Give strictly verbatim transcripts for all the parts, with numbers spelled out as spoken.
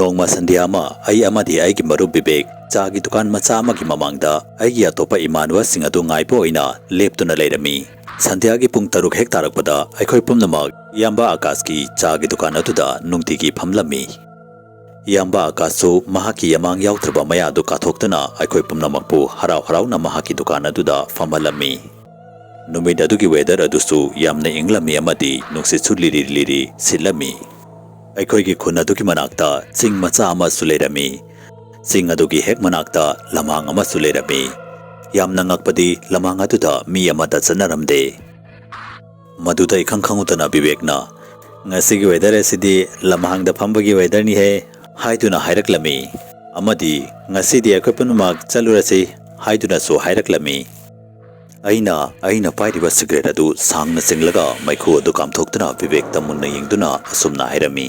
ꯅꯣꯡꯃ ꯁꯟꯙ꯭ꯌꯥ ꯑꯃ ꯑꯩ ꯑꯃꯗꯤ ꯑꯩꯒꯤ ꯃꯔꯨꯞ ꯕꯤꯕꯦꯛ ꯆꯥꯒꯤ ꯗꯨꯀꯥꯟ ꯃꯆꯥ ꯑꯃꯒꯤ ꯃꯃꯥꯡꯗ ꯑꯩꯒꯤ ꯑꯇꯣꯞꯄ ꯏꯃꯥꯟꯅꯕꯁꯤꯡ ꯑꯗꯨ ꯉꯥꯏꯕ ꯑꯣꯏꯅ ꯂꯦꯞꯇꯨꯅ ꯂꯩꯔꯝꯃꯤ꯫ ꯁꯟꯙ꯭ꯌꯥꯒꯤ ꯄꯨꯡ ꯇꯔꯨꯛ ꯍꯦꯛ ꯇꯥꯔꯛꯄꯗ ꯑꯩꯈꯣꯏ ꯄꯨꯝꯅꯃꯛ ꯏꯌꯥꯝꯕ ꯑꯀꯥꯁꯀꯤ ꯆꯥꯒꯤ ꯗꯨꯀꯥꯟ ꯑꯗꯨꯗ ꯅꯨꯡꯇꯤꯒꯤ ꯐꯝꯂꯝꯃꯤ꯫ ꯏꯌꯥꯝꯕ ꯑꯀꯥꯁꯁꯨ ꯃꯍꯥꯛꯀꯤ ꯌꯥꯃꯥꯡ ꯌꯥꯎꯗ꯭ꯔꯕ ꯃꯌꯥꯗꯨ ꯀꯥꯊꯣꯛꯇꯨꯅ ꯑꯩꯈꯣꯏ ꯄꯨꯝꯅꯃꯛꯄꯨ ꯍꯔꯥꯎ ꯍꯔꯥꯎꯅ ꯃꯍꯥꯛꯀꯤ ꯗꯨꯀꯥꯟ ꯑꯗꯨꯗ ꯐꯝꯍꯜꯂꯝꯃꯤ꯫ ꯅꯨꯃꯤꯠ ꯑꯗꯨꯒꯤ ꯋꯦꯗꯔ ꯑꯗꯨꯁꯨ ꯌꯥꯝꯅ ꯏꯪꯂꯝꯃꯤ ꯑꯃꯗꯤ ꯅꯨꯡꯁꯤꯠꯁꯨ ꯂꯤꯔꯤ ꯂꯤꯔꯤ ꯁꯤꯠꯂꯝꯃꯤ꯫ ꯑꯩꯈꯣꯏꯒꯤ ꯈꯨꯟ ꯑꯗꯨꯒꯤ ꯃꯅꯥꯛꯇ ꯆꯤꯡ ꯃꯆꯥ ꯑꯃꯁꯨ ꯂꯩꯔꯝꯃꯤ꯫ ꯆꯤꯡ ꯑꯗꯨꯒꯤ ꯍꯦꯛ ꯃꯅꯥꯛꯇ ꯂꯝꯍꯥꯡ ꯑꯃꯁꯨ ꯂꯩꯔꯝꯃꯤ꯫ ꯌꯥꯝꯅ ꯉꯛꯄꯗꯤ ꯂꯝꯍꯥꯡ ꯑꯗꯨꯗ ꯃꯤ ꯑꯃꯠꯇ ꯆꯠꯅꯔꯝꯗꯦ꯫ ꯃꯗꯨꯗ ꯏꯈꯪ ꯈꯪꯍꯧꯗꯅ ꯕꯤꯕꯦꯛꯅ, "ꯉꯁꯤꯒꯤ ꯋꯦꯗꯔ ꯑꯁꯤꯗꯤ ꯂꯝꯍꯥꯡꯗ ꯐꯝꯕꯒꯤ ꯋꯦꯗꯔꯅꯤꯍꯦ" ꯍꯥꯏꯗꯨꯅ ꯍꯥꯏꯔꯛꯂꯝꯃꯤ꯫ ꯑꯃꯗꯤ "ꯉꯁꯤꯗꯤ ꯑꯩꯈꯣꯏ ꯄꯨꯝꯅꯃꯛ ꯆꯠꯂꯨꯔꯁꯤ" ꯍꯥꯏꯗꯨꯅꯁꯨ ꯍꯥꯏꯔꯛꯂꯝꯃꯤ꯫ ꯑꯩꯅ ꯑꯩꯅ ꯄꯥꯏꯔꯤꯕ ꯁꯤꯒꯔꯦꯠ ꯑꯗꯨ ꯁꯥꯡꯅ ꯆꯤꯡꯂꯒ ꯃꯩꯈꯨ ꯑꯗꯨ ꯀꯥꯝꯊꯣꯛꯇꯨꯅ ꯕꯤꯕꯦꯛꯇ ꯃꯨꯟꯅ ꯌꯦꯡꯗꯨꯅ ꯑꯁꯨꯝꯅ ꯍꯥꯏꯔꯝꯃꯤ,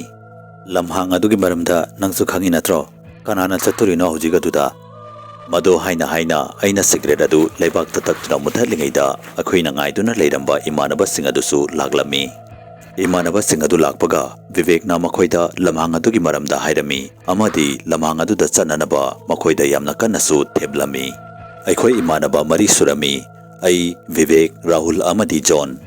"ꯂꯝꯍꯥꯡ ꯑꯗꯨꯒꯤ ꯃꯔꯝꯗ ꯅꯪꯁꯨ ꯈꯪꯉꯤ ꯅꯠꯇ꯭ꯔꯣ? ꯀꯅꯥꯅ ꯆꯠꯇꯣꯔꯤꯅꯣ ꯍꯧꯖꯤꯛ ꯑꯗꯨꯗ?" ꯃꯗꯨ ꯍꯥꯏꯅ ꯍꯥꯏꯅ ꯑꯩꯅ ꯁꯤꯒꯔꯦꯠ ꯑꯗꯨ ꯂꯩꯕꯥꯛꯇ ꯇꯛꯇꯨꯅ ꯃꯨꯊꯠꯂꯤꯉꯩꯗ ꯑꯩꯈꯣꯏꯅ ꯉꯥꯏꯗꯨꯅ ꯂꯩꯔꯝꯕ ꯏꯃꯥꯟꯅꯕꯁꯤꯡ ꯑꯗꯨꯁꯨ ꯂꯥꯛꯂꯝꯃꯤ꯫ ꯏꯃꯥꯟꯅꯕꯁꯤꯡ ꯑꯗꯨ ꯂꯥꯛꯄꯒ ꯕꯤꯕꯦꯛꯅ ꯃꯈꯣꯏꯗ ꯂꯝꯍꯥꯡ ꯑꯗꯨꯒꯤ ꯃꯔꯝꯗ ꯍꯥꯏꯔꯝꯃꯤ ꯑꯃꯗꯤ ꯂꯝꯍꯥꯡ ꯑꯗꯨꯗ ꯆꯠꯅꯅꯕ ꯃꯈꯣꯏꯗ ꯌꯥꯝꯅ ꯀꯟꯅꯁꯨ ꯊꯦꯝꯂꯝꯃꯤ꯫ ꯑꯩꯈꯣꯏ ꯏꯃꯥꯟꯅꯕ ꯃꯔꯤ ꯁꯨꯔꯝꯃꯤ, ꯑꯩ, ꯕꯤꯕꯦꯛ, ꯔꯥꯍꯨꯜ ꯑꯃꯗꯤ ꯖꯣꯟ꯫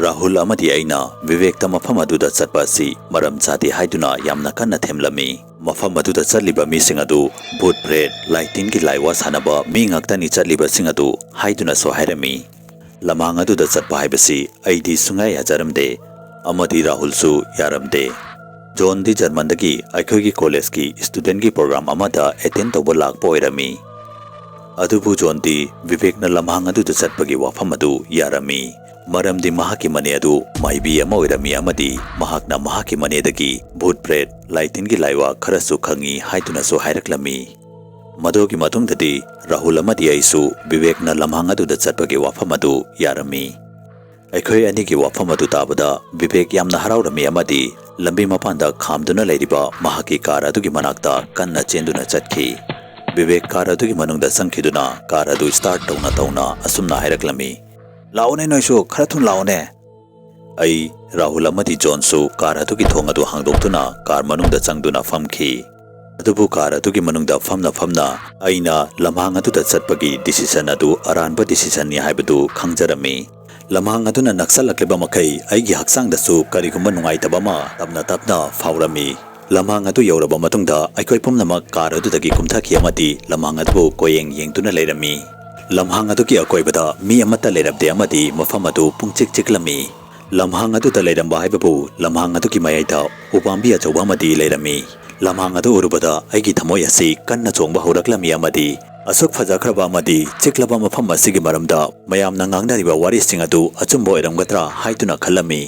ꯔꯥꯍꯨꯜ ꯑꯃꯗꯤ ꯑꯩꯅ ꯕꯤꯕꯦꯛꯇ ꯃꯐꯝ ꯑꯗꯨꯗ ꯆꯠꯄ ꯑꯁꯤ ꯃꯔꯝ ꯆꯥꯗꯦ ꯍꯥꯏꯗꯨꯅ ꯌꯥꯝꯅ ꯀꯟꯅ ꯊꯦꯝꯂꯝꯃꯤ꯫ ꯃꯐꯝ ꯑꯗꯨꯗ ꯆꯠꯂꯤꯕ ꯃꯤꯁꯤꯡ ꯑꯗꯨ ꯚꯨꯠ ꯄ꯭ꯔꯦꯠ, ꯂꯥꯏꯇꯤꯟꯒꯤ ꯂꯥꯏꯋꯥ ꯁꯥꯟꯅꯕ ꯃꯤ ꯉꯥꯛꯇꯅꯤ ꯆꯠꯂꯤꯕꯁꯤꯡ ꯑꯗꯨ ꯍꯥꯏꯗꯨꯅꯁꯨ ꯍꯥꯏꯔꯝꯃꯤ꯫ ꯂꯃꯥꯡ ꯑꯗꯨꯗ ꯆꯠꯄ ꯍꯥꯏꯕꯁꯤ ꯑꯩꯗꯤ ꯁꯨꯡꯌꯥ ꯌꯥꯖꯔꯝꯗꯦ, ꯑꯃꯗꯤ ꯔꯥꯍꯨꯜꯁꯨ ꯌꯥꯔꯝꯗꯦ꯫ ꯖꯣꯟꯗꯤ ꯖꯔꯃꯟꯗꯒꯤ ꯑꯩꯈꯣꯏꯒꯤ ꯀꯣꯂꯦꯖꯀꯤ ꯁ꯭ꯇꯨꯗꯦꯟꯠꯀꯤ ꯄ꯭ꯔꯣꯒ꯭ꯔꯥꯝ ꯑꯃꯗ ꯑꯦꯇꯦꯟ ꯇꯧꯕ ꯂꯥꯛꯄ ꯑꯣꯏꯔꯝꯃꯤ꯫ ꯑꯗꯨꯕꯨ ꯖꯣꯟꯗꯤ ꯕꯤꯕꯦꯛꯅ ꯂꯝꯍꯥꯡ ꯑꯗꯨꯗ ꯆꯠꯄꯒꯤ ꯋꯥꯐꯝ ꯑꯗꯨ ꯌꯥꯔꯝꯃꯤ, ꯃꯔꯝꯗꯤ ꯃꯍꯥꯛꯀꯤ ꯃꯅꯦ ꯑꯗꯨ ꯃꯥꯏꯕꯤ ꯑꯃ ꯑꯣꯏꯔꯝꯃꯤ ꯑꯃꯗꯤ ꯃꯍꯥꯛꯅ ꯃꯍꯥꯛꯀꯤ ꯃꯅꯦꯗꯒꯤ ꯚꯨꯠ ꯄ꯭ꯔꯦꯠ, ꯂꯥꯏꯇꯤꯟꯒꯤ ꯂꯥꯏꯋꯥ ꯈꯔꯁꯨ ꯈꯪꯏ ꯍꯥꯏꯗꯨꯅꯁꯨ ꯍꯥꯏꯔꯛꯂꯝꯃꯤ꯫ ꯃꯗꯨꯒꯤ ꯃꯇꯨꯡꯗꯗꯤ ꯔꯥꯍꯨꯜ ꯑꯃꯗꯤ ꯑꯩꯁꯨ ꯕꯤꯕꯦꯛꯅ ꯂꯝꯍꯥꯡ ꯑꯗꯨꯗ ꯆꯠꯄꯒꯤ ꯋꯥꯐꯝ ꯑꯗꯨ ꯌꯥꯔꯝꯃꯤ꯫ ꯑꯩꯈꯣꯏ ꯑꯅꯤꯒꯤ ꯋꯥꯐꯝ ꯑꯗꯨ ꯇꯥꯕꯗ ꯕꯤꯕꯦꯛ ꯌꯥꯝꯅ ꯍꯔꯥꯎꯔꯝꯃꯤ ꯑꯃꯗꯤ ꯂꯝꯕꯤ ꯃꯄꯥꯟꯗ ꯈꯥꯝꯗꯨꯅ ꯂꯩꯔꯤꯕ ꯃꯍꯥꯛꯀꯤ ꯀꯥꯔ ꯑꯗꯨꯒꯤ ꯃꯅꯥꯛꯇ ꯀꯟꯅ ꯆꯦꯟꯗꯨꯅ ꯆꯠꯈꯤ꯫ ꯕꯤꯕꯦꯛ ꯀꯥꯔ ꯑꯗꯨꯒꯤ ꯃꯅꯨꯡꯗ ꯆꯪꯈꯤꯗꯨꯅ ꯀꯥꯔ ꯑꯗꯨ ꯁ꯭ꯇꯥꯔꯠ ꯇꯧꯅ ꯇꯧꯅ ꯑꯁꯨꯝꯅ ꯍꯥꯏꯔꯛꯂꯝꯃꯤ, "ꯂꯥꯛꯑꯣꯅꯦ ꯅꯣꯏꯁꯨ, ꯈꯔ ꯊꯨꯅ ꯂꯥꯛꯑꯣꯅꯦ꯫ ꯑꯩ, ꯔꯥꯍꯨꯜ ꯑꯃꯗꯤ ꯖꯣꯟꯁꯨ ꯀꯥꯔ ꯑꯗꯨꯒꯤ ꯊꯣꯡ ꯑꯗꯨ ꯍꯥꯡꯗꯣꯛꯇꯨꯅ ꯀꯥꯔ ꯃꯅꯨꯡꯗ ꯆꯪꯗꯨꯅ ꯐꯝꯈꯤ꯫ ꯑꯗꯨꯕꯨ ꯀꯥꯔ ꯑꯗꯨꯒꯤ ꯃꯅꯨꯡꯗ ꯐꯝꯅ ꯐꯝꯅ ꯑꯩꯅ ꯂꯝꯍꯥꯡ ꯑꯗꯨꯗ ꯆꯠꯄꯒꯤ ꯗꯤꯁꯤꯁꯟ ꯑꯗꯨ ꯑꯔꯥꯟꯕ ꯗꯤꯁꯤꯁꯟꯅꯤ ꯍꯥꯏꯕꯗꯨ ꯈꯪꯖꯔꯝꯃꯤ꯫ ꯂꯝꯍꯥꯡ ꯑꯗꯨꯅ ꯅꯛꯁꯜꯂꯛꯂꯤꯕ ꯃꯈꯩ ꯑꯩꯒꯤ ꯍꯛꯆꯥꯡꯗꯁꯨ ꯀꯔꯤꯒꯨꯝꯕ ꯅꯨꯡꯉꯥꯏꯇꯕ ꯑꯃ ꯇꯞꯅ ꯇꯞꯅ ꯐꯥꯎꯔꯝꯃꯤ꯫ ꯂꯝꯍꯥꯡ ꯑꯗꯨ ꯌꯧꯔꯕ ꯃꯇꯨꯡꯗ ꯑꯩꯈꯣꯏ ꯄꯨꯝꯅꯃꯛ ꯀꯥꯔ ꯑꯗꯨꯗꯒꯤ ꯀꯨꯝꯊꯈꯤ ꯑꯃꯗꯤ ꯂꯝꯍꯥꯡ ꯑꯗꯨꯕꯨ ꯀꯣꯏꯌꯦꯡ ꯌꯦꯡꯗꯨꯅ ꯂꯩꯔꯝꯃꯤ꯫ ꯂꯝꯍꯥꯡ ꯑꯗꯨꯒꯤ ꯑꯀꯣꯏꯕꯗ ꯃꯤ ꯑꯃꯠꯇ ꯂꯩꯔꯝꯗꯦ ꯑꯃꯗꯤ ꯃꯐꯝ ꯑꯗꯨ ꯄꯨꯡꯆꯤꯛ ꯆꯤꯛꯂꯝꯃꯤ꯫ ꯂꯝꯍꯥꯡ ꯑꯗꯨꯗ ꯂꯩꯔꯝꯕ ꯍꯥꯏꯕꯕꯨ ꯂꯝꯍꯥꯡ ꯑꯗꯨꯒꯤ ꯃꯌꯥꯏꯗ ꯎꯄꯥꯝꯕꯤ ꯑꯆꯧꯕ ꯑꯃꯗꯤ ꯂꯩꯔꯝꯃꯤ꯫ ꯂꯝꯍꯥꯡ ꯑꯗꯨ ꯎꯔꯨꯕꯗ ꯑꯩꯒꯤ ꯊꯃꯣꯏ ꯑꯁꯤ ꯀꯟꯅ ꯆꯣꯡꯕ ꯍꯧꯔꯛꯂꯝꯃꯤ ꯑꯃꯗꯤ ꯑꯁꯨꯛ ꯐꯖꯈ꯭ꯔꯕ ꯑꯃꯗꯤ ꯆꯤꯛꯂꯕ ꯃꯐꯝ ꯑꯁꯤꯒꯤ ꯃꯔꯝꯗ ꯃꯌꯥꯝꯅ ꯉꯥꯡꯅꯔꯤꯕ ꯋꯥꯔꯤꯁꯤꯡ ꯑꯗꯨ ꯑꯆꯨꯝꯕ ꯑꯣꯏꯔꯝꯒꯗ꯭ꯔꯥ ꯍꯥꯏꯗꯨꯅ ꯈꯜꯂꯝꯃꯤ꯫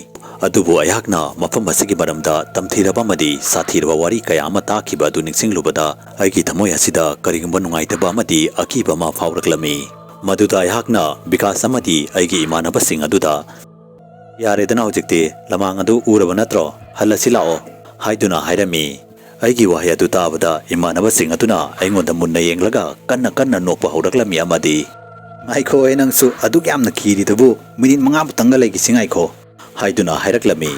ꯑꯗꯨꯕꯨ ꯑꯩꯍꯥꯛꯅ ꯃꯐꯝ ꯑꯁꯤꯒꯤ ꯃꯔꯝꯗ ꯇꯝꯊꯤꯔꯕ ꯑꯃꯗꯤ ꯁꯥꯊꯤꯔꯕ ꯋꯥꯔꯤ ꯀꯌꯥ ꯑꯃ ꯇꯥꯈꯤꯕ ꯑꯗꯨ ꯅꯤꯡꯁꯤꯡꯂꯨꯕꯗ ꯑꯩꯒꯤ ꯊꯃꯣꯏ ꯑꯁꯤꯗ ꯀꯔꯤꯒꯨꯝꯕ ꯅꯨꯡꯉꯥꯏꯇꯕ ꯑꯃꯗꯤ ꯑꯀꯤꯕ ꯑꯃ ꯐꯥꯎꯔꯛꯂꯝꯃꯤ꯫ ꯃꯗꯨꯗ ꯑꯩꯍꯥꯛꯅ ꯕꯤꯀꯥꯁ ꯑꯃꯗꯤ ꯑꯩꯒꯤ ꯏꯃꯥꯟꯅꯕꯁꯤꯡ ꯑꯗꯨꯗ, "ꯌꯥꯔꯦꯗꯅ ꯍꯧꯖꯤꯛꯇꯤ, ꯂꯝꯍꯥꯡ ꯑꯗꯨ ꯎꯔꯕ ꯅꯠꯇ꯭ꯔꯣ? ꯍꯜꯂꯁꯤ ꯂꯥꯛꯑꯣ," ꯍꯥꯏꯗꯨꯅ ꯍꯥꯏꯔꯝꯃꯤ꯫ ꯑꯩꯒꯤ ꯋꯥꯍꯩ ꯑꯗꯨ ꯇꯥꯕꯗ ꯏꯃꯥꯟꯅꯕꯁꯤꯡ ꯑꯗꯨꯅ ꯑꯩꯉꯣꯟꯗ ꯃꯨꯟꯅ ꯌꯦꯡꯂꯒ ꯀꯟꯅ ꯀꯟꯅ ꯅꯣꯛꯄ ꯍꯧꯔꯛꯂꯝꯃꯤ ꯑꯃꯗꯤ, "ꯉꯥꯏꯈꯣꯍꯦ, ꯅꯪꯁꯨ ꯑꯗꯨꯛ ꯌꯥꯝꯅ ꯀꯤꯔꯤꯗꯨꯕꯨ ꯃꯤꯅꯤꯠ ꯃꯉꯥꯃꯨꯛꯇꯪꯒ ꯂꯩꯈꯤꯁꯤ ꯉꯥꯏꯈꯣ," ꯍꯥꯏꯗꯨꯅ ꯍꯥꯏꯔꯛꯂꯝꯃꯤ꯫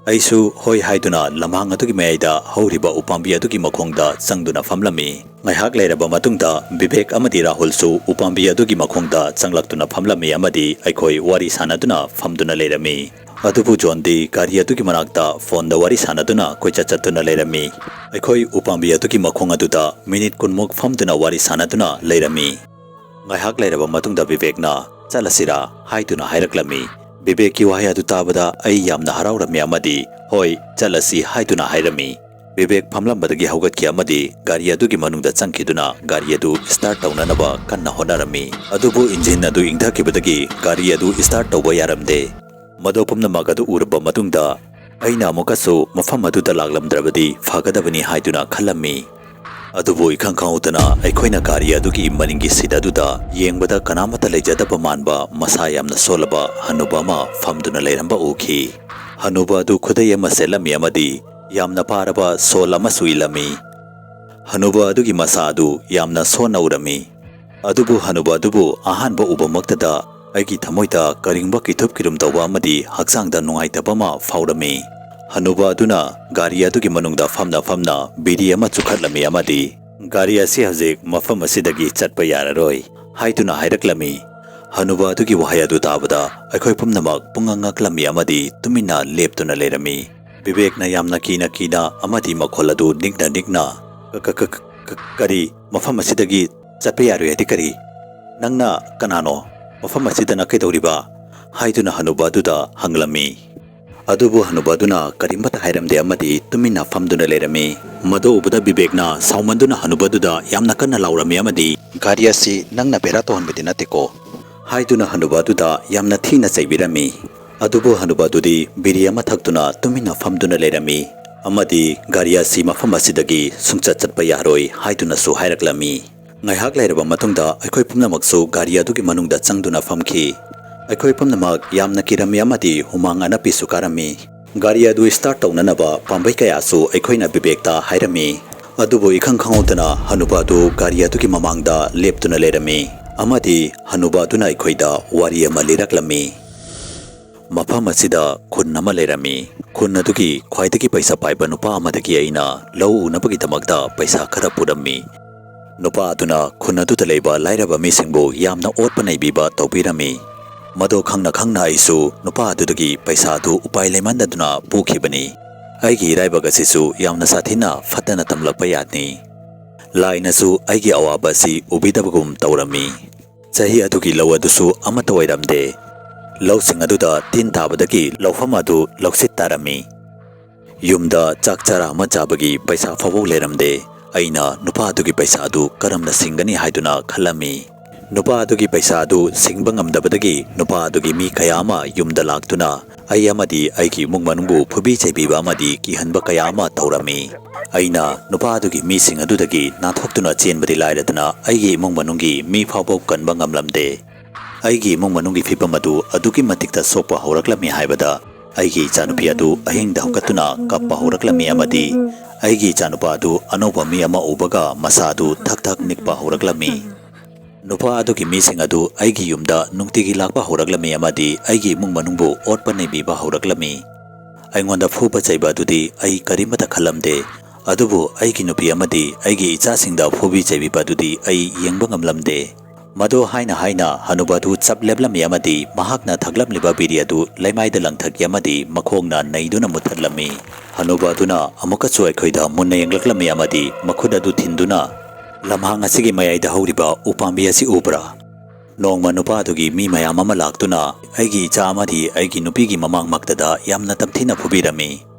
ꯑꯩꯁꯨ ꯍꯣꯏ ꯍꯥꯏꯗꯨꯅ ꯂꯝꯍꯥꯡ ꯑꯗꯨꯒꯤ ꯃꯌꯥꯏꯗ ꯍꯧꯔꯤꯕ ꯎꯄꯥꯝꯕꯤ ꯑꯗꯨꯒꯤ ꯃꯈꯣꯡꯗ ꯆꯪꯗꯨꯅ ꯐꯝꯂꯝꯃꯤ꯫ ꯉꯥꯏꯍꯥꯛ ꯂꯩꯔꯕ ꯃꯇꯨꯡꯗ ꯕꯤꯕꯦꯛ ꯑꯃꯗꯤ ꯔꯥꯍꯨꯜꯁꯨ ꯎꯄꯥꯝꯕꯤ ꯑꯗꯨꯒꯤ ꯃꯈꯣꯡꯗ ꯆꯪꯂꯛꯇꯨꯅ ꯐꯝꯂꯝꯃꯤ ꯑꯃꯗꯤ ꯑꯩꯈꯣꯏ ꯋꯥꯔꯤ ꯁꯥꯟꯅꯗꯨꯅ ꯐꯝꯗꯨꯅ ꯂꯩꯔꯝꯃꯤ꯫ ꯑꯗꯨꯕꯨ ꯖꯣꯟꯗꯤ ꯒꯥꯔꯤ ꯑꯗꯨꯒꯤ ꯃꯅꯥꯛꯇ ꯐꯣꯟꯗ ꯋꯥꯔꯤ ꯁꯥꯟꯅꯗꯨꯅ ꯀꯣꯏꯆꯠ ꯆꯠꯇꯨꯅ ꯂꯩꯔꯝꯃꯤ꯫ ꯑꯩꯈꯣꯏ ꯎꯄꯥꯝꯕꯤ ꯑꯗꯨꯒꯤ ꯃꯈꯣꯡ ꯑꯗꯨꯗ ꯃꯤꯅꯤꯠ ꯀꯨꯟꯃꯨꯛ ꯐꯝꯗꯨꯅ ꯋꯥꯔꯤ ꯁꯥꯟꯅꯗꯨꯅ ꯂꯩꯔꯝꯃꯤ꯫ ꯉꯥꯏꯍꯥꯛ ꯂꯩꯔꯕ ꯃꯇꯨꯡꯗ ꯕꯤꯕꯦꯛꯅ, "ꯆꯠꯂꯁꯤꯔꯥ?" ꯍꯥꯏꯗꯨꯅ ꯍꯥꯏꯔꯛꯂꯝꯃꯤ꯫ ꯕꯤꯕꯦꯛꯀꯤ ꯋꯥꯍꯩ ꯑꯗꯨ ꯇꯥꯕꯗ ꯑꯩ ꯌꯥꯝꯅ ꯍꯔꯥꯎꯔꯝꯃꯤ ꯑꯃꯗꯤ, "ꯍꯣꯏ, ꯆꯠꯂꯁꯤ," ꯍꯥꯏꯗꯨꯅ ꯍꯥꯏꯔꯝꯃꯤ꯫ ꯕꯤꯕꯦꯛ ꯐꯝꯂꯝꯕꯗꯒꯤ ꯍꯧꯒꯠꯈꯤ ꯑꯃꯗꯤ ꯒꯥꯔꯤ ꯑꯗꯨꯒꯤ ꯃꯅꯨꯡꯗ ꯆꯪꯈꯤꯗꯨꯅ ꯒꯥꯔꯤ ꯑꯗꯨ ꯁ꯭ꯇꯥꯔꯠ ꯇꯧꯅꯅꯕ ꯀꯟꯅ ꯍꯣꯠꯅꯔꯝꯃꯤ꯫ ꯑꯗꯨꯕꯨ ꯏꯟꯖꯤꯟ ꯑꯗꯨ ꯏꯪꯊꯈꯤꯕꯗꯒꯤ ꯒꯥꯔꯤ ꯑꯗꯨ ꯁ꯭ꯇꯥꯔꯠ ꯇꯧꯕ ꯌꯥꯔꯝꯗꯦ꯫ ꯃꯗꯨ ꯄꯨꯝꯅꯃꯛ ꯑꯗꯨ ꯎꯔꯕ ꯃꯇꯨꯡꯗ ꯑꯩꯅ ꯑꯃꯨꯛꯀꯁꯨ ꯃꯐꯝ ꯑꯗꯨꯗ ꯂꯥꯛꯂꯝꯗ꯭ꯔꯕꯗꯤ ꯐꯒꯗꯕꯅꯤ ꯍꯥꯏꯗꯨꯅ ꯈꯜꯂꯝꯃꯤ꯫ ꯑꯗꯨꯕꯨ ꯏꯈꯪ ꯈꯪꯍꯧꯗꯅ ꯑꯩꯈꯣꯏꯅ ꯒꯥꯔꯤ ꯑꯗꯨꯒꯤ ꯃꯅꯤꯡꯒꯤ ꯁꯤꯠ ꯑꯗꯨꯗ ꯌꯦꯡꯕꯗ ꯀꯅꯥꯃꯠꯇ ꯂꯩꯖꯗꯕ ꯃꯥꯟꯕ ꯃꯁꯥ ꯌꯥꯝꯅ ꯁꯣꯜꯂꯕ ꯍꯅꯨꯕ ꯑꯃ ꯐꯝꯗꯨꯅ ꯂꯩꯔꯝꯕ ꯎꯈꯤ꯫ ꯍꯅꯨꯕ ꯑꯗꯨ ꯈꯨꯗꯩ ꯑꯃ ꯁꯦꯠꯂꯝꯃꯤ ꯑꯃꯗꯤ ꯌꯥꯝꯅ ꯄꯥꯔꯕ ꯁꯣꯜ ꯑꯃꯁꯨ ꯏꯜꯂꯝꯃꯤ꯫ ꯍꯅꯨꯕ ꯑꯗꯨꯒꯤ ꯃꯁꯥ ꯑꯗꯨ ꯌꯥꯝꯅ ꯁꯣꯟꯅ ꯎꯔꯝꯃꯤ꯫ ꯑꯗꯨꯕꯨ ꯍꯅꯨꯕ ꯑꯗꯨꯕꯨ ꯑꯍꯥꯟꯕ ꯎꯕꯃꯛꯇꯗ ꯑꯩꯒꯤ ꯊꯃꯣꯏꯗ ꯀꯔꯤꯒꯨꯝꯕ ꯀꯤꯊꯨꯞ ꯀꯤꯔꯨꯝ ꯇꯧꯕ ꯑꯃꯗꯤ ꯍꯛꯆꯥꯡꯗ ꯅꯨꯡꯉꯥꯏꯇꯕ ꯑꯃ ꯐꯥꯎꯔꯝꯃꯤ꯫ ꯍꯅꯨꯕ ꯑꯗꯨꯅ ꯒꯥꯔꯤ ꯑꯗꯨꯒꯤ ꯃꯅꯨꯡꯗ ꯐꯝꯅ ꯐꯝꯅ ꯕꯤꯔꯤ ꯑꯃ ꯆꯨꯈꯠꯂꯝꯃꯤ ꯑꯃꯗꯤ "ꯒꯥꯔꯤ ꯑꯁꯤ ꯍꯧꯖꯤꯛ ꯃꯐꯝ ꯑꯁꯤꯗꯒꯤ ꯆꯠꯄ ꯌꯥꯔꯔꯣꯏ" ꯍꯥꯏꯗꯨꯅ ꯍꯥꯏꯔꯛꯂꯝꯃꯤ꯫ ꯍꯅꯨꯕ ꯑꯗꯨꯒꯤ ꯋꯥꯍꯩ ꯑꯗꯨ ꯇꯥꯕꯗ ꯑꯩꯈꯣꯏ ꯄꯨꯝꯅꯃꯛ ꯄꯨꯡꯉꯛ ꯉꯛꯂꯝꯃꯤ ꯑꯃꯗꯤ ꯇꯨꯃꯤꯟꯅ ꯂꯦꯞꯇꯨꯅ ꯂꯩꯔꯝꯃꯤ꯫ ꯕꯤꯕꯦꯛꯅ ꯌꯥꯝꯅ ꯀꯤꯅ ꯀꯤꯅ ꯑꯃꯗꯤ ꯃꯈꯣꯜ ꯑꯗꯨ ꯅꯤꯛꯅ ꯅꯤꯛꯅ, "ꯀ-, ꯀ-, ꯀ-, ꯀ-, ꯀꯔꯤ? ꯃꯐꯝ ꯑꯁꯤꯗꯒꯤ ꯆꯠꯄ ꯌꯥꯔꯣꯏ ꯍꯥꯏꯗꯤ ꯀꯔꯤ? ꯅꯪꯅ ꯀꯅꯥꯅꯣ? ꯃꯐꯝ ꯑꯁꯤꯗꯅ ꯀꯩꯗꯧꯔꯤꯕ?" ꯍꯥꯏꯗꯨꯅ ꯍꯅꯨꯕ ꯑꯗꯨꯗ ꯍꯪꯂꯝꯃꯤ꯫ ꯑꯗꯨꯕꯨ ꯍꯅꯨꯕ ꯑꯗꯨꯅ ꯀꯔꯤꯃꯠꯇ ꯍꯥꯏꯔꯝꯗꯦ ꯑꯃꯗꯤ ꯇꯨꯃꯤꯟꯅ ꯐꯝꯗꯨꯅ ꯂꯩꯔꯝꯃꯤ꯫ ꯃꯗꯨ ꯎꯕꯗ ꯕꯤꯕꯦꯛꯅ ꯁꯥꯎꯃꯟꯗꯨꯅ ꯍꯅꯨꯕ ꯑꯗꯨꯗ ꯌꯥꯝꯅ ꯀꯟꯅ ꯂꯥꯎꯔꯝꯃꯤ ꯑꯃꯗꯤ, "ꯒꯥꯔꯤ ꯑꯁꯤ ꯅꯪꯅ ꯕꯦꯔꯥ ꯇꯧꯍꯟꯕꯗꯤ ꯅꯠꯇꯦꯀꯣ?" ꯍꯥꯏꯗꯨꯅ ꯍꯅꯨꯕ ꯑꯗꯨꯗ ꯌꯥꯝꯅ ꯊꯤꯅ ꯆꯩꯕꯤꯔꯝꯃꯤ꯫ ꯑꯗꯨꯕꯨ ꯍꯅꯨꯕ ꯑꯗꯨꯗꯤ ꯕꯤꯔꯤ ꯑꯃ ꯊꯛꯇꯨꯅ ꯇꯨꯃꯤꯟꯅ ꯐꯝꯗꯨꯅ ꯂꯩꯔꯝꯃꯤ ꯑꯃꯗꯤ "ꯒꯥꯔꯤ ꯑꯁꯤ ꯃꯐꯝ ꯑꯁꯤꯗꯒꯤ ꯁꯨꯡꯆꯠ ꯆꯠꯄ ꯌꯥꯔꯣꯏ" ꯍꯥꯏꯗꯨꯅꯁꯨ ꯍꯥꯏꯔꯛꯂꯝꯃꯤ꯫ ꯉꯥꯏꯍꯥꯛ ꯂꯩꯔꯕ ꯃꯇꯨꯡꯗ ꯑꯩꯈꯣꯏ ꯄꯨꯝꯅꯃꯛꯁꯨ ꯒꯥꯔꯤ ꯑꯗꯨꯒꯤ ꯃꯅꯨꯡꯗ ꯆꯪꯗꯨꯅ ꯐꯝꯈꯤ꯫ ꯑꯩꯈꯣꯏ ꯄꯨꯝꯅꯃꯛ ꯌꯥꯝꯅ ꯀꯤꯔꯝꯃꯤ ꯑꯃꯗꯤ ꯍꯨꯃꯥꯡ ꯑꯅꯞꯄꯤꯁꯨ ꯀꯥꯔꯝꯃꯤ꯫ ꯒꯥꯔꯤ ꯑꯗꯨ start ꯇꯧꯅꯅꯕ ꯄꯥꯝꯕꯩ ꯀꯌꯥꯁꯨ ꯑꯩꯈꯣꯏꯅ ꯕꯤꯕꯦꯛꯇ ꯍꯥꯏꯔꯝꯃꯤ꯫ ꯑꯗꯨꯕꯨ ꯏꯈꯪ ꯈꯪꯍꯧꯗꯅ ꯍꯅꯨꯕ ꯑꯗꯨ ꯒꯥꯔꯤ ꯑꯗꯨꯒꯤ ꯃꯃꯥꯡꯗ ꯂꯦꯞꯇꯨꯅ ꯂꯩꯔꯝꯃꯤ ꯑꯃꯗꯤ ꯍꯅꯨꯕ ꯑꯗꯨꯅ ꯑꯩꯈꯣꯏꯗ ꯋꯥꯔꯤ ꯑꯃ ꯂꯤꯔꯛꯂꯝꯃꯤ꯫ ꯃꯐꯝ ꯑꯁꯤꯗ ꯈꯨꯟ ꯑꯃ ꯂꯩꯔꯝꯃꯤ꯫ ꯈꯨꯟ ꯑꯗꯨꯒꯤ ꯈ꯭ꯋꯥꯏꯗꯒꯤ ꯄꯩꯁꯥ ꯄꯥꯏꯕ ꯅꯨꯄꯥ ꯑꯃꯗꯒꯤ ꯑꯩꯅ ꯂꯧ ꯎꯅꯕꯒꯤꯗꯃꯛꯇ ꯄꯩꯁꯥ ꯈꯔ ꯄꯨꯔꯝꯃꯤ꯫ ꯅꯨꯄꯥ ꯑꯗꯨꯅ ꯈꯨꯟ ꯑꯗꯨꯗ ꯂꯩꯕ ꯂꯥꯏꯔꯕ ꯃꯤꯁꯤꯡꯕꯨ ꯌꯥꯝꯅ ꯑꯣꯠꯄ ꯅꯩꯕꯤꯕ ꯇꯧꯕꯤꯔꯝꯃꯤ꯫ ꯃꯗꯨ ꯈꯪꯅ ꯈꯪꯅ ꯑꯩꯁꯨ ꯅꯨꯄꯥ ꯑꯗꯨꯗꯒꯤ ꯄꯩꯁꯥ ꯑꯗꯨ ꯎꯄꯥꯏ ꯂꯩꯃꯟꯗꯗꯨꯅ ꯄꯨꯈꯤꯕꯅꯤ꯫ ꯑꯩꯒꯤ ꯏꯔꯥꯏꯕꯛ ꯑꯁꯤꯁꯨ ꯌꯥꯝꯅ ꯁꯥꯊꯤꯅ ꯐꯠꯇꯅ ꯇꯝꯂꯛꯄ ꯌꯥꯠꯅꯤ꯫ ꯂꯥꯏꯅꯁꯨ ꯑꯩꯒꯤ ꯑꯋꯥꯕ ꯑꯁꯤ ꯎꯕꯤꯗꯕꯒꯨꯝ ꯇꯧꯔꯝꯃꯤ꯫ ꯆꯍꯤ ꯑꯗꯨꯒꯤ ꯂꯧ ꯑꯗꯨꯁꯨ ꯑꯃꯠꯇ ꯑꯣꯏꯔꯝꯗꯦ꯫ ꯂꯧꯁꯤꯡ ꯑꯗꯨꯗ ꯇꯤꯟ ꯇꯥꯕꯗꯒꯤ ꯂꯧꯐꯝ ꯑꯗꯨ ꯂꯧꯁꯤꯠ ꯇꯥꯔꯝꯃꯤ꯫ ꯌꯨꯝꯗ ꯆꯥꯛ ꯆꯔꯥ ꯑꯃ ꯆꯥꯕꯒꯤ ꯄꯩꯁꯥ ꯐꯥꯎꯕ ꯂꯩꯔꯝꯗꯦ꯫ ꯑꯩꯅ ꯅꯨꯄꯥ ꯑꯗꯨꯒꯤ ꯄꯩꯁꯥ ꯑꯗꯨ ꯀꯔꯝꯅ ꯁꯤꯡꯒꯅꯤ ꯍꯥꯏꯗꯨꯅ ꯈꯜꯂꯝꯃꯤ꯫ ꯅꯨꯄꯥ ꯑꯗꯨꯒꯤ ꯄꯩꯁꯥ ꯑꯗꯨ ꯁꯤꯡꯕ ꯉꯝꯗꯕꯗꯒꯤ ꯅꯨꯄꯥ ꯑꯗꯨꯒꯤ ꯃꯤ ꯀꯌꯥ ꯑꯃ ꯌꯨꯝꯗ ꯂꯥꯛꯇꯨꯅ ꯑꯩ ꯑꯃꯗꯤ ꯑꯩꯒꯤ ꯏꯃꯨꯡ ꯃꯅꯨꯡꯕꯨ ꯐꯨꯕꯤ ꯆꯩꯕꯤꯕ ꯑꯃꯗꯤ ꯀꯤꯍꯟꯕ ꯀꯌꯥ ꯑꯃ ꯇꯧꯔꯝꯃꯤ꯫ ꯑꯩꯅ ꯅꯨꯄꯥ ꯑꯗꯨꯒꯤ ꯃꯤꯁꯤꯡ ꯑꯗꯨꯗꯒꯤ ꯅꯥꯟꯊꯣꯛꯇꯨꯅ ꯆꯦꯟꯕꯗꯤ ꯂꯥꯏꯔꯗꯅ ꯑꯩꯒꯤ ꯏꯃꯨꯡ ꯃꯅꯨꯡꯒꯤ ꯃꯤ ꯐꯥꯎꯕ ꯀꯟꯕ ꯉꯝꯂꯝꯗꯦ꯫ ꯑꯩꯒꯤ ꯏꯃꯨꯡ ꯃꯅꯨꯡꯒꯤ ꯐꯤꯕꯝ ꯑꯗꯨ ꯑꯗꯨꯛꯀꯤ ꯃꯇꯤꯛꯇ ꯁꯣꯛꯄ ꯍꯧꯔꯛꯂꯝꯃꯤ ꯍꯥꯏꯕꯗ ꯑꯩꯒꯤ ꯏꯆꯥꯅꯨꯄꯤ ꯑꯗꯨ ꯑꯍꯤꯡꯗ ꯍꯧꯒꯠꯇꯨꯅ ꯀꯞꯄ ꯍꯧꯔꯛꯂꯝꯃꯤ ꯑꯃꯗꯤ ꯑꯩꯒꯤ ꯏꯆꯥꯅꯨꯄꯥ ꯑꯗꯨ ꯑꯅꯧꯕ ꯃꯤ ꯑꯃ ꯎꯕꯒ ꯃꯁꯥ ꯑꯗꯨ ꯊꯛ ꯊꯛ ꯅꯤꯛꯄ ꯍꯧꯔꯛꯂꯝꯃꯤ꯫ ꯅꯨꯄꯥ ꯑꯗꯨꯒꯤ ꯃꯤꯁꯤꯡ ꯑꯗꯨ ꯑꯩꯒꯤ ꯌꯨꯝꯗ ꯅꯨꯡꯇꯤꯒꯤ ꯂꯥꯛꯄ ꯍꯧꯔꯛꯂꯝꯃꯤ ꯑꯃꯗꯤ ꯑꯩꯒꯤ ꯏꯃꯨꯡ ꯃꯅꯨꯡꯕꯨ ꯑꯣꯠꯄ ꯅꯩꯕꯤꯕ ꯍꯧꯔꯛꯂꯝꯃꯤ꯫ ꯑꯩꯉꯣꯟꯗ ꯐꯨꯕ ꯆꯩꯕ ꯑꯗꯨꯗꯤ ꯑꯩ ꯀꯔꯤꯃꯠꯇ ꯈꯜꯂꯝꯗꯦ꯫ ꯑꯗꯨꯕꯨ ꯑꯩꯒꯤ ꯅꯨꯄꯤ ꯑꯃꯗꯤ ꯑꯩꯒꯤ ꯏꯆꯥꯁꯤꯡꯗ ꯐꯨꯕꯤ ꯆꯩꯕꯤꯕ ꯑꯗꯨꯗꯤ ꯑꯩ ꯌꯦꯡꯕ ꯉꯝꯂꯝꯗꯦ꯫ ꯃꯗꯨ ꯍꯥꯏꯅ ꯍꯥꯏꯅ ꯍꯅꯨꯕ ꯑꯗꯨ ꯆꯞ ꯂꯦꯞꯂꯝꯃꯤ ꯑꯃꯗꯤ ꯃꯍꯥꯛꯅ ꯊꯛꯂꯝꯂꯤꯕ ꯕꯤꯔꯤ ꯑꯗꯨ ꯂꯩꯃꯥꯏꯗ ꯂꯪꯊꯈꯤ ꯑꯃꯗꯤ ꯃꯈꯣꯡꯅ ꯅꯩꯗꯨꯅ ꯃꯨꯠꯊꯠꯂꯝꯃꯤ꯫ ꯍꯅꯨꯕ ꯑꯗꯨꯅ ꯑꯃꯨꯛꯀꯁꯨ ꯑꯩꯈꯣꯏꯗ ꯃꯨꯟꯅ ꯌꯦꯡꯂꯛꯂꯝꯃꯤ ꯑꯃꯗꯤ ꯃꯈꯨꯠ ꯑꯗꯨ ꯊꯤꯟꯗꯨꯅ ꯂꯝꯍꯥꯡ ꯑꯁꯤꯒꯤ ꯃꯌꯥꯏꯗ ꯍꯧꯔꯤꯕ ꯎꯄꯥꯝꯕꯤ ꯑꯁꯤ ꯎꯕ꯭ꯔꯥ? ꯅꯣꯡꯃ ꯅꯨꯄꯥ ꯑꯗꯨꯒꯤ ꯃꯤ ꯃꯌꯥꯝ ꯑꯃ ꯂꯥꯛꯇꯨꯅ ꯑꯩꯒꯤ ꯏꯆꯥ ꯑꯃꯗꯤ ꯑꯩꯒꯤ ꯅꯨꯄꯤꯒꯤ ꯃꯃꯥꯡꯃꯛꯇꯗ ꯌꯥꯝꯅ ꯇꯝꯊꯤꯅ ꯐꯨꯕꯤꯔꯝꯃꯤ꯫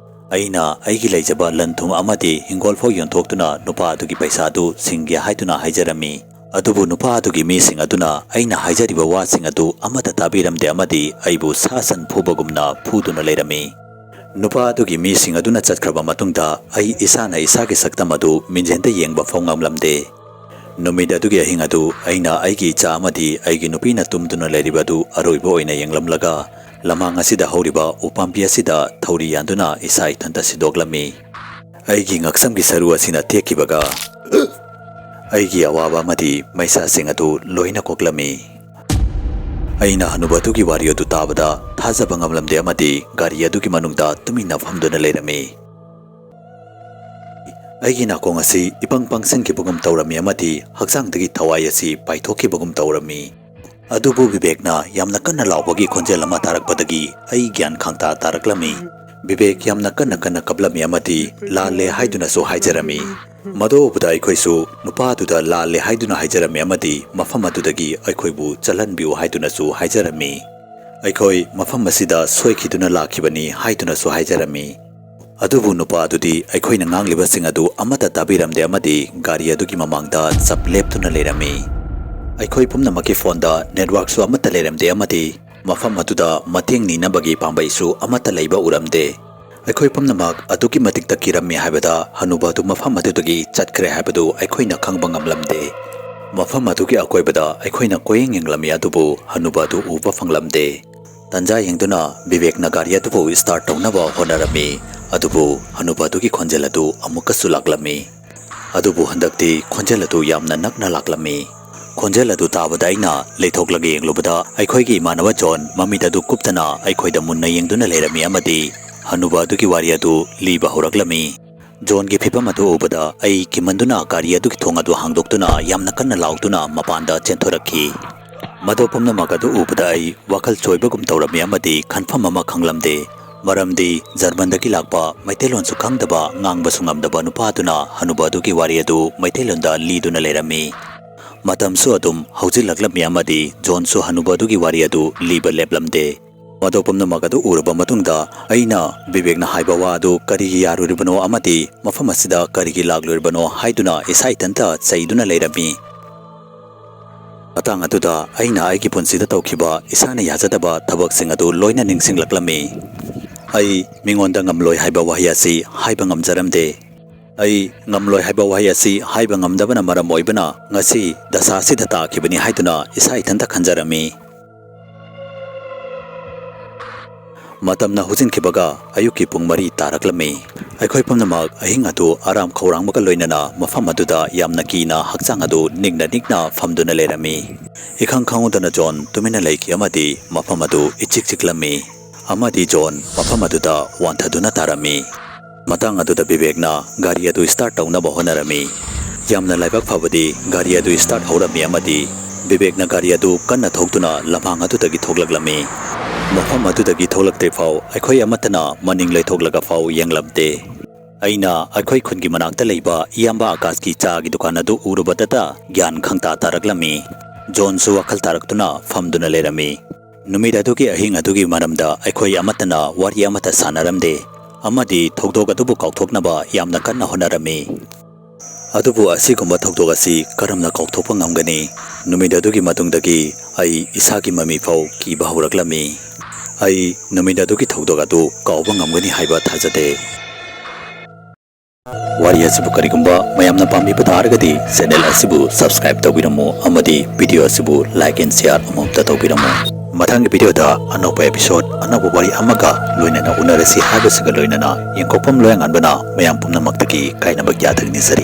ꯑꯩꯅ ꯑꯩꯒꯤ ꯂꯩꯖꯕ ꯂꯟ ꯊꯨꯝ ꯑꯃꯗꯤ ꯍꯤꯡꯒꯣꯜ ꯐꯥꯎ ꯌꯣꯟꯊꯣꯛꯇꯨꯅ ꯅꯨꯄꯥ ꯑꯗꯨꯒꯤ ꯄꯩꯁꯥ ꯑꯗꯨ ꯁꯤꯡꯒꯦ ꯍꯥꯏꯗꯨꯅ ꯍꯥꯏꯖꯔꯝꯃꯤ꯫ ꯑꯗꯨꯕꯨ ꯅꯨꯄꯥ ꯑꯗꯨꯒꯤ ꯃꯤꯁꯤꯡ ꯑꯗꯨꯅ ꯑꯩꯅ ꯍꯥꯏꯖꯔꯤꯕ ꯋꯥꯁꯤꯡ ꯑꯗꯨ ꯑꯃꯠꯇ ꯇꯥꯕꯤꯔꯝꯗꯦ ꯑꯃꯗꯤ ꯑꯩꯕꯨ ꯁꯥ ꯁꯟ ꯐꯨꯕꯒꯨꯝꯅ ꯐꯨꯗꯨꯅ ꯂꯩꯔꯝꯃꯤ꯫ ꯅꯨꯄꯥ ꯑꯗꯨꯒꯤ ꯃꯤꯁꯤꯡ ꯑꯗꯨꯅ ꯆꯠꯈ꯭ꯔꯕ ꯃꯇꯨꯡꯗ ꯑꯩ ꯏꯁꯥꯅ ꯏꯁꯥꯒꯤ ꯁꯛꯇꯝ ꯑꯗꯨ ꯃꯤꯡꯖꯦꯜꯗ ꯌꯦꯡꯕ ꯐꯥꯎ ꯉꯝꯂꯝꯗꯦ꯫ ꯅꯨꯃꯤꯠ ꯑꯗꯨꯒꯤ ꯑꯍꯤꯡ ꯑꯗꯨ ꯑꯩꯅ ꯑꯩꯒꯤ ꯏꯆꯥ ꯑꯃꯗꯤ ꯑꯩꯒꯤ ꯅꯨꯄꯤꯅ ꯇꯨꯝꯗꯨꯅ ꯂꯩꯔꯤꯕ ꯑꯗꯨ ꯑꯔꯣꯏꯕ ꯑꯣꯏꯅ ꯌꯦꯡꯂꯝꯂꯒ ꯂꯝꯍꯥꯡ ꯑꯁꯤꯗ ꯍꯧꯔꯤꯕ ꯎꯄꯥꯝꯕꯤ ꯑꯁꯤꯗ ꯊꯧꯔꯤ ꯌꯥꯟꯗꯨꯅ ꯏꯁꯥ ꯏꯊꯟꯇ ꯁꯤꯗꯣꯛꯂꯝꯃꯤ꯫ ꯑꯩꯒꯤ ꯉꯛꯁꯝꯒꯤ ꯁꯔꯨ ꯑꯁꯤꯅ ꯇꯦꯛꯈꯤꯕꯒ ꯑꯩꯒꯤ ꯑꯋꯥꯕ ꯑꯃꯗꯤ ꯃꯩꯁꯥꯁꯤꯡ ꯑꯗꯨ ꯂꯣꯏꯅ ꯀꯣꯛꯂꯝꯃꯤ꯫ ꯑꯩꯅ ꯍꯅꯨꯕꯗꯨꯒꯤ ꯋꯥꯔꯤ ꯑꯗꯨ ꯇꯥꯕꯗ ꯊꯥꯖꯕ ꯉꯝꯂꯝꯗꯦ ꯑꯃꯗꯤ ꯒꯥꯔꯤ ꯑꯗꯨꯒꯤ ꯃꯅꯨꯡꯗ ꯇꯨꯃꯤꯟꯅ ꯐꯝꯗꯨꯅ ꯂꯩꯔꯝꯃꯤ꯫ ꯑꯩꯒꯤ ꯅꯥꯀꯣꯡ ꯑꯁꯤ ꯏꯄꯪ ꯄꯪꯁꯤꯟꯈꯤꯕꯒꯨꯝ ꯇꯧꯔꯝꯃꯤ ꯑꯃꯗꯤ ꯍꯛꯆꯥꯡꯗꯒꯤ ꯊꯋꯥꯏ ꯑꯁꯤ ꯄꯥꯏꯊꯣꯛꯈꯤꯕꯒꯨꯝ ꯇꯧꯔꯝꯃꯤ꯫ ꯑꯗꯨꯕꯨ ꯕꯤꯕꯦꯛꯅ ꯌꯥꯝꯅ ꯀꯟꯅ ꯂꯥꯎꯕꯒꯤ ꯈꯣꯟꯖꯦꯜ ꯑꯃ ꯇꯥꯔꯛꯄꯗꯒꯤ ꯑꯩ ꯒ꯭ꯌꯥꯟ ꯈꯥꯡꯇꯥ ꯇꯥꯔꯛꯂꯝꯃꯤ꯫ ꯕꯤꯕꯦꯛ ꯌꯥꯝꯅ ꯀꯟꯅ ꯀꯟꯅ ꯀꯞꯂꯝꯃꯤ ꯑꯃꯗꯤ ꯂꯥꯜꯂꯦ ꯍꯥꯏꯗꯨꯅꯁꯨ ꯍꯥꯏꯖꯔꯝꯃꯤ꯫ ꯃꯗꯨ ꯎꯕꯗ ꯑꯩꯈꯣꯏꯁꯨ ꯅꯨꯄꯥ ꯑꯗꯨꯗ ꯂꯥꯜꯂꯦ ꯍꯥꯏꯗꯨꯅ ꯍꯥꯏꯖꯔꯝꯃꯤ ꯑꯃꯗꯤ ꯃꯐꯝ ꯑꯗꯨꯗꯒꯤ ꯑꯩꯈꯣꯏꯕꯨ ꯆꯠꯍꯟꯕꯤꯌꯨ ꯍꯥꯏꯗꯨꯅꯁꯨ ꯍꯥꯏꯖꯔꯝꯃꯤ꯫ ꯑꯩꯈꯣꯏ ꯃꯐꯝ ꯑꯁꯤꯗ ꯁꯣꯏꯈꯤꯗꯨꯅ ꯂꯥꯛꯈꯤꯕꯅꯤ ꯍꯥꯏꯗꯨꯅꯁꯨ ꯍꯥꯏꯖꯔꯝꯃꯤ꯫ ꯑꯗꯨꯕꯨ ꯅꯨꯄꯥ ꯑꯗꯨꯗꯤ ꯑꯩꯈꯣꯏꯅ ꯉꯥꯡꯂꯤꯕꯁꯤꯡ ꯑꯗꯨ ꯑꯃꯠꯇ ꯇꯥꯕꯤꯔꯝꯗꯦ ꯑꯃꯗꯤ ꯒꯥꯔꯤ ꯑꯗꯨꯒꯤ ꯃꯃꯥꯡꯗ ꯆꯞ ꯂꯦꯞꯇꯨꯅ ꯂꯩꯔꯝꯃꯤ꯫ ꯑꯩꯈꯣꯏ ꯄꯨꯝꯅꯃꯛꯀꯤ ꯐꯣꯟꯗ ꯅꯦꯠꯋꯥꯔꯛꯁꯨ ꯑꯃꯠꯇ ꯂꯩꯔꯝꯗꯦ ꯑꯃꯗꯤ ꯃꯐꯝ ꯑꯗꯨꯗ ꯃꯇꯦꯡ ꯅꯤꯅꯕꯒꯤ ꯄꯥꯝꯕꯩꯁꯨ ꯑꯃꯠꯇ ꯂꯩꯕ ꯎꯔꯝꯗꯦ꯫ ꯑꯩꯈꯣꯏ ꯄꯨꯝꯅꯃꯛ ꯑꯗꯨꯛꯀꯤ ꯃꯇꯤꯛꯇ ꯀꯤꯔꯝꯃꯤ ꯍꯥꯏꯕꯗ ꯍꯅꯨꯕ ꯑꯗꯨ ꯃꯐꯝ ꯑꯗꯨꯗꯒꯤ ꯆꯠꯈ꯭ꯔꯦ ꯍꯥꯏꯕꯗꯨ ꯑꯩꯈꯣꯏꯅ ꯈꯪꯕ ꯉꯝꯂꯝꯗꯦ꯫ ꯃꯐꯝ ꯑꯗꯨꯒꯤ ꯑꯀꯣꯏꯕꯗ ꯑꯩꯈꯣꯏꯅ ꯀꯣꯏꯌꯦꯡ ꯌꯦꯡꯂꯝꯃꯤ ꯑꯗꯨꯕꯨ ꯍꯅꯨꯕ ꯑꯗꯨ ꯎꯕ ꯐꯪꯂꯝꯗꯦ꯫ ꯇꯟꯖꯥ ꯌꯦꯡꯗꯨꯅ ꯕꯤꯕꯦꯛꯅ ꯒꯥꯔꯤ ꯑꯗꯨꯕꯨ ꯁ꯭ꯇꯥꯔꯠ ꯇꯧꯅꯕ ꯍꯣꯠꯅꯔꯝꯃꯤ꯫ ꯑꯗꯨꯕꯨ ꯍꯅꯨꯕ ꯑꯗꯨꯒꯤ ꯈꯣꯟꯖꯦꯜ ꯑꯗꯨ ꯑꯃꯨꯛꯀꯁꯨ ꯂꯥꯛꯂꯝꯃꯤ꯫ ꯑꯗꯨꯕꯨ ꯍꯟꯗꯛꯇꯤ ꯈꯣꯟꯖꯦꯜ ꯑꯗꯨ ꯌꯥꯝꯅ ꯅꯛꯅ ꯂꯥꯛꯂꯝꯃꯤ꯫ ꯈꯣꯟꯖꯦꯜ ꯑꯗꯨ ꯇꯥꯕꯗ ꯑꯩꯅ ꯂꯩꯊꯣꯛꯂꯒ ꯌꯦꯡꯂꯨꯕꯗ, ꯑꯩꯈꯣꯏꯒꯤ ꯏꯃꯥꯟꯅꯕ ꯖꯣꯟ ꯃꯃꯤꯠ ꯑꯗꯨ ꯀꯨꯞꯇꯅ ꯑꯩꯈꯣꯏꯗ ꯃꯨꯟꯅ ꯌꯦꯡꯗꯨꯅ ꯂꯩꯔꯝꯃꯤ ꯑꯃꯗꯤ ꯍꯅꯨꯕ ꯑꯗꯨꯒꯤ ꯋꯥꯔꯤ ꯑꯗꯨ ꯂꯤꯕ ꯍꯧꯔꯛꯂꯝꯃꯤ꯫ ꯖꯣꯟꯒꯤ ꯐꯤꯚꯝ ꯑꯗꯨ ꯎꯕꯗ ꯑꯩ ꯀꯤꯃꯟꯗꯨꯅ ꯒꯥꯔꯤ ꯑꯗꯨꯒꯤ ꯊꯣꯡ ꯑꯗꯨ ꯍꯥꯡꯗꯣꯛꯇꯨꯅ ꯌꯥꯝꯅ ꯀꯟꯅ ꯂꯥꯎꯗꯨꯅ ꯃꯄꯥꯟꯗ ꯆꯦꯟꯊꯣꯔꯛꯈꯤ꯫ ꯃꯗꯨ ꯄꯨꯝꯅꯃꯛ ꯑꯗꯨ ꯎꯕꯗ ꯑꯩ ꯋꯥꯈꯜ ꯆꯣꯏꯕꯒꯨꯝ ꯇꯧꯔꯝꯃꯤ ꯑꯃꯗꯤ ꯈꯟꯐꯝ ꯑꯃ ꯈꯪꯂꯝꯗꯦ꯫ ꯃꯔꯝꯗꯤ ꯖꯔꯃꯟꯗꯒꯤ ꯂꯥꯛꯄ, ꯃꯩꯇꯩꯂꯣꯟꯁꯨ ꯈꯪꯗꯕ, ꯉꯥꯡꯕꯁꯨ ꯉꯝꯗꯕ ꯅꯨꯄꯥ ꯑꯗꯨꯅ ꯍꯅꯨꯕ ꯑꯗꯨꯒꯤ ꯋꯥꯔꯤ ꯑꯗꯨ ꯃꯩꯇꯩꯂꯣꯟꯗ ꯂꯤꯗꯨꯅ ꯂꯩꯔꯝꯃꯤ꯫ ꯃꯇꯝꯁꯨ ꯑꯗꯨꯝ ꯍꯧꯖꯤꯜꯂꯛꯂꯝꯃꯤ ꯑꯃꯗꯤ ꯖꯣꯟꯁꯨ ꯍꯅꯨꯕ ꯑꯗꯨꯒꯤ ꯋꯥꯔꯤ ꯑꯗꯨ ꯂꯤꯕ ꯂꯦꯞꯂꯝꯗꯦ꯫ ꯃꯗꯨ ꯄꯨꯝꯅꯃꯛ ꯑꯗꯨ ꯎꯔꯕ ꯃꯇꯨꯡꯗ ꯑꯩꯅ ꯕꯤꯕꯦꯛꯅ ꯍꯥꯏꯕ ꯋꯥ ꯑꯗꯨ ꯀꯔꯤꯒꯤ ꯌꯥꯔꯨꯔꯤꯕꯅꯣ ꯑꯃꯗꯤ ꯃꯐꯝ ꯑꯁꯤꯗ ꯀꯔꯤꯒꯤ ꯂꯥꯛꯂꯨꯔꯤꯕꯅꯣ ꯍꯥꯏꯗꯨꯅ ꯏꯁꯥ ꯏꯊꯟꯇ ꯆꯩꯗꯨꯅ ꯂꯩꯔꯝꯃꯤ꯫ ꯃꯇꯥꯡ ꯑꯗꯨꯗ ꯑꯩꯅ ꯑꯩꯒꯤ ꯄꯨꯟꯁꯤꯗ ꯇꯧꯈꯤꯕ ꯏꯁꯥꯅ ꯌꯥꯖꯗꯕ ꯊꯕꯛꯁꯤꯡ ꯑꯗꯨ ꯂꯣꯏꯅ ꯅꯤꯡꯁꯤꯡꯂꯛꯂꯝꯃꯤ꯫ ꯑꯩ ꯃꯤꯉꯣꯟꯗ ꯉꯝꯂꯣꯏ ꯍꯥꯏꯕ ꯋꯥꯍꯩ ꯑꯁꯤ ꯍꯥꯏꯕ ꯉꯝꯖꯔꯝꯗꯦ꯫ ꯑꯩ ꯉꯝꯂꯣꯏ ꯍꯥꯏꯕ ꯋꯥꯍꯩ ꯑꯁꯤ ꯍꯥꯏꯕ ꯉꯝꯗꯕꯅ ꯃꯔꯝ ꯑꯣꯏꯕꯅ ꯉꯁꯤ ꯗꯁꯥ ꯑꯁꯤꯗ ꯇꯥꯈꯤꯕꯅꯤ ꯍꯥꯏꯗꯨꯅ ꯏꯁꯥ ꯏꯊꯟꯇ ꯈꯟꯖꯔꯝꯃꯤ꯫ ꯃꯇꯝꯅ ꯍꯧꯖꯤꯟꯈꯤꯕꯒ ꯑꯌꯨꯛꯀꯤ ꯄꯨꯡ ꯃꯔꯤ ꯇꯥꯔꯛꯂꯝꯃꯤ꯫ ꯑꯩꯈꯣꯏ ꯄꯨꯝꯅꯃꯛ ꯑꯍꯤꯡ ꯑꯗꯨ ꯑꯔꯥꯝ ꯈꯧꯔꯥꯡꯕꯒ ꯂꯣꯏꯅꯅ ꯃꯐꯝ ꯑꯗꯨꯗ ꯌꯥꯝꯅ ꯀꯤꯅ ꯍꯛꯆꯥꯡ ꯑꯗꯨ ꯅꯤꯛꯅ ꯅꯤꯛꯅ ꯐꯝꯗꯨꯅ ꯂꯩꯔꯝꯃꯤ꯫ ꯏꯈꯪ ꯈꯪꯍꯧꯗꯅ ꯖꯣꯟ ꯇꯨꯃꯤꯟꯅ ꯂꯩꯈꯤ ꯑꯃꯗꯤ ꯃꯐꯝ ꯑꯗꯨ ꯏꯆꯤꯛ ꯆꯤꯛꯂꯝꯃꯤ꯫ ꯑꯃꯗꯤ ꯖꯣꯟ ꯃꯐꯝ ꯑꯗꯨꯗ ꯋꯥꯟꯊꯗꯨꯅ ꯇꯥꯔꯝꯃꯤ꯫ ꯃꯇꯥꯡ ꯑꯗꯨꯗ ꯕꯤꯕꯦꯛꯅ ꯒꯥꯔꯤ ꯑꯗꯨ start ꯇꯧꯅꯕ ꯍꯣꯠꯅꯔꯝꯃꯤ꯫ ꯌꯥꯝꯅ ꯂꯥꯏꯕꯛ ꯐꯕꯗꯤ ꯒꯥꯔꯤ ꯑꯗꯨ start ꯍꯧꯔꯝꯃꯤ ꯑꯃꯗꯤ ꯕꯤꯕꯦꯛꯅ ꯒꯥꯔꯤ ꯑꯗꯨ ꯀꯟꯅ ꯊꯧꯗꯨꯅ ꯂꯝꯍꯥꯡ ꯑꯗꯨꯗꯒꯤ ꯊꯣꯛꯂꯛꯂꯝꯃꯤ꯫ ꯃꯐꯝ ꯑꯗꯨꯗꯒꯤ ꯊꯣꯛꯂꯛꯇ꯭ꯔꯤ ꯐꯥꯎ ꯑꯩꯈꯣꯏ ꯑꯃꯠꯇꯅ ꯃꯅꯤꯡ ꯂꯩꯊꯣꯛꯂꯒ ꯐꯥꯎ ꯌꯦꯡꯂꯝꯗꯦ꯫ ꯑꯩꯅ ꯑꯩꯈꯣꯏ ꯈꯨꯟꯒꯤ ꯃꯅꯥꯛꯇ ꯂꯩꯕ ꯏꯌꯥꯝꯕ ꯑꯀꯥꯁꯀꯤ ꯆꯥꯒꯤ ꯗꯨꯀꯥꯟ ꯑꯗꯨ ꯎꯔꯨꯕꯗꯇ ꯒ꯭ꯌꯥꯟ ꯈꯪꯇꯥ ꯇꯥꯔꯛꯂꯝꯃꯤ꯫ ꯖꯣꯟꯁꯨ ꯋꯥꯈꯜ ꯇꯥꯔꯛꯇꯨꯅ ꯐꯝꯗꯨꯅ ꯂꯩꯔꯝꯃꯤ꯫ ꯅꯨꯃꯤꯠ ꯑꯗꯨꯒꯤ ꯑꯍꯤꯡ ꯑꯗꯨꯒꯤ ꯃꯔꯝꯗ ꯑꯩꯈꯣꯏ ꯑꯃꯠꯇꯅ ꯋꯥꯔꯤ ꯑꯃꯠꯇ ꯁꯥꯟꯅꯔꯝꯗꯦ ꯑꯃꯗꯤ ꯊꯧꯗꯣꯛ ꯑꯗꯨꯕꯨ ꯀꯥꯎꯊꯣꯛꯅꯕ ꯌꯥꯝꯅ ꯀꯟꯅ ꯍꯣꯠꯅꯔꯝꯃꯤ꯫ ꯑꯗꯨꯕꯨ ꯑꯁꯤꯒꯨꯝꯕ ꯊꯧꯗꯣꯛ ꯑꯁꯤ ꯀꯔꯝꯅ ꯀꯥꯎꯊꯣꯛꯄ ꯉꯝꯒꯅꯤ? ꯅꯨꯃꯤꯠ ꯑꯗꯨꯒꯤ ꯃꯇꯨꯡꯗꯒꯤ ꯑꯩ ꯏꯁꯥꯒꯤ ꯃꯃꯤ ꯐꯥꯎ ꯀꯤꯕ ꯍꯧꯔꯛꯂꯝꯃꯤ꯫ ꯑꯩ ꯅꯨꯃꯤꯠ ꯑꯗꯨꯒꯤ ꯊꯧꯗꯣꯛ ꯑꯗꯨ ꯀꯥꯎꯕ ꯉꯝꯒꯅꯤ ꯍꯥꯏꯕ ꯊꯥꯖꯗꯦ꯫ ꯋꯥꯔꯤ ꯑꯁꯤꯕꯨ ꯀꯔꯤꯒꯨꯝꯕ ꯃꯌꯥꯝꯅ ꯄꯥꯝꯕꯤꯕ ꯇꯥꯔꯒꯗꯤ channel ꯑꯁꯤꯕꯨ subscribe ꯇꯧꯕꯤꯔꯝꯃꯨ ꯑꯃꯗꯤ video ꯑꯁꯤꯕꯨ like and share ꯑꯃꯃꯝꯇ ꯇꯧꯕꯤꯔꯝꯃꯨ꯫ ꯃꯊꯪꯒꯤ videoꯗ ꯑꯅꯧꯕ episode, ꯑꯅꯧꯕ ꯋꯥꯔꯤ ꯑꯃꯒ ꯂꯣꯏꯅꯅ ꯎꯅꯔꯁꯤ ꯍꯥꯏꯕꯁꯤꯒ ꯂꯣꯏꯅꯅ ꯌꯦꯡꯀꯣꯛꯐꯝ ꯂꯣꯌꯥꯉꯥꯟꯕꯅ ꯃꯌꯥꯝ ꯄꯨꯝꯅꯃꯛꯇꯒꯤ ꯀꯥꯏꯅꯕ ꯌꯥꯊꯪ ꯅꯤꯖꯔꯤ꯫